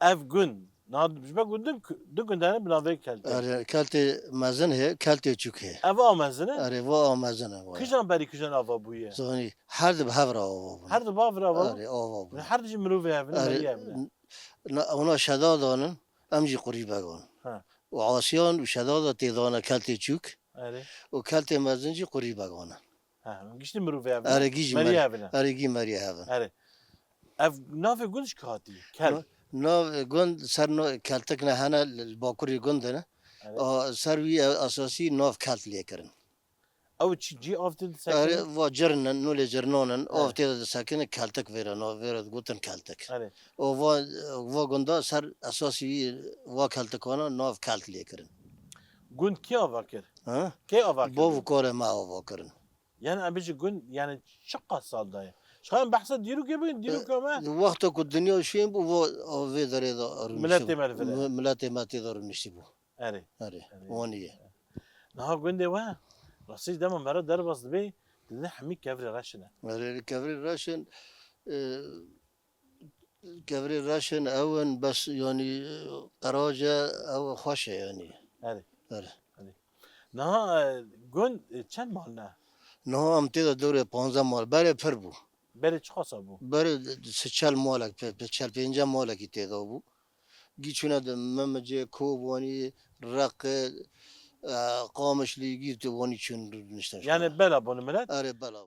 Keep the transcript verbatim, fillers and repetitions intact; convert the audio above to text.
Ev gund, niha ji ber ku du, du gund hene bi navê Keltê. Erê, Keltê mezin heye, Keltê çûk heye. Ev a mezin e? Erê, va a mezin e, va. Kijan berî kijan ava bûye? Zanî, her du bi hev re ava bûn. Her du bi hev re ava bûn? Erê, ava bûn. Her du jî mirovê hev in, erê, meriyê hev in. N-, na, ona şedada ne, em jî qurî began. Ha. Û asiyan û şedada têdana Keltê çûk. Erê. Û Keltê mezin jî qurî began. Ha, giştî mirovê hev in. Erê, gî jî meriyê hev in. Erê, gî meriyê hev in. Erê. Ev navê gund ji ku hatî? Kel. Na-, nav gund ser no-, keltik ne hene li, li bakurê gund ne. Erê. A, ser wî ev esasî nav kelt lê kirin. Ew çi cî av tê disekin? Erê, va cirin in, nolê cirinan in, av tê de disekine keltik vêre, nav vêre digotin keltik. Erê. O va, va gunda ser esasî wî va keltikana nav kelt lê kirin. Gund kê ava kir? Ha? Kê ava kir? Bav û karê me ava kirin. Yani em bêjin gund, yani çiqas sal daye? Ji xwe em behsa dîrokê bikin, dîroka me. E, wexta ku dinya şên bû, va, vê derê de rûniştî bû. Miletê me li vir e. Mi-, miletê me tê de rûniştî bû. Erê. Erê. Erê. Wanî ye. Niha gundê we, rastî dema mera derbas dibe, didin hemî kevirê reş ne. Erê, kevirê reş in, e, kevirê reş in, ew in, bes, yanî, qerac e, ew xweş e, yanî. Erê. Erê. Erê. Niha, e, gund, e, çend mal ne? Niha em tê de dewrê panzdeh mal, berê pir bû. Berê çiqasa bû? Berê se-, çel malek, pe-, pe-, çel pênce malekî tê de bû. Gî çûne de Memicê, Kobanî, Reqê, e, Qamişlî, gî tu wanî çûn niştin. Yani bela bûn milet? Erê, bela.